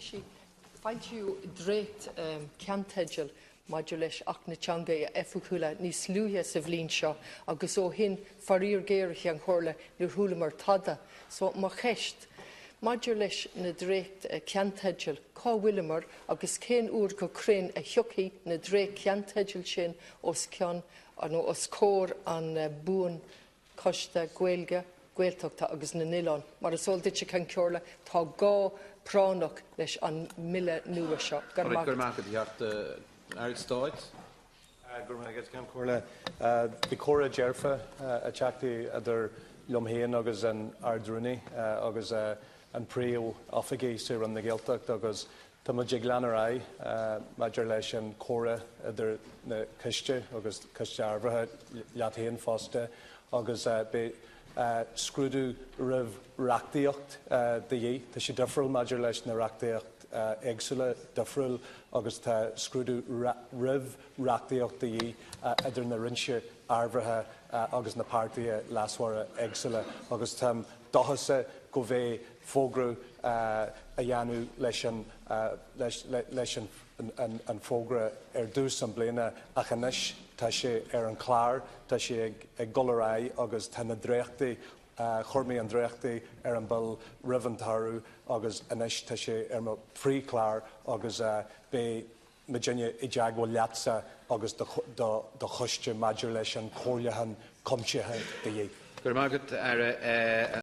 Taoisigh, foilsíodh dréacht ceannteidil maidir leis Acht na dTeangacha Oifigiúla níos luaithe sa bhliain seo agus ó shin, faraor géar, a Cheann Comhairle, níor chualamar tada. So, mo cheist, maidir leis na dréacht ceannteidil, cá bhfuileamar agus cén uair go cruinn a thiocfaidh na dréacht ceannteidil sin os cionn nó os comhair an Buan Choiste Gaeilge, Gaeltachta agus na nOileán. Mar is eol duit, a Cheann Comhairle, tá gá práinneach leis an mBille nua seo. Go raibh maith agat. Go raibh maith agat, a Theachta. Aire Stáit. Go raibh maith agat, a Cheann Comhairle. Bhí comhrá dearfa, a Theachta, idir liom féin agus an Ard-Rúnaí agus an Príomh-Oifigigh sa Roinn na Gaeltachta agus Tá muid ag lean ar aghaidh maidir leis an comhrá idir na coiste agus coiste ábhartha leat féin fosta agus beidh scrúdú roimh reachtaíocht de dhíth. Tá sé difriúil maidir leis na reachtaíocht éagsúla difriúil agus tá scrúdú roimh reachtaíocht de dhíth idir na roinnse ábhartha agus na páirtithe leasmhara éagsúla agus táim dóchasach go mbeidh fógra a dhéanamh leis an leis an fógra ar dtús an bliana ach anois tá sé ar an chlár, tá sé ag dul ar aghaidh agus tá na dréachtaí, chuir mé an dréachtaí ar an Bill roimh an tsamhradh agus anois tá sé ar mo phríomhchlár agus beidh muidinne i dteagmháil leatsa agus do choiste maidir leis an comhairliúchán cuimsitheach de dhíth. Go raibh maith agat, Aire.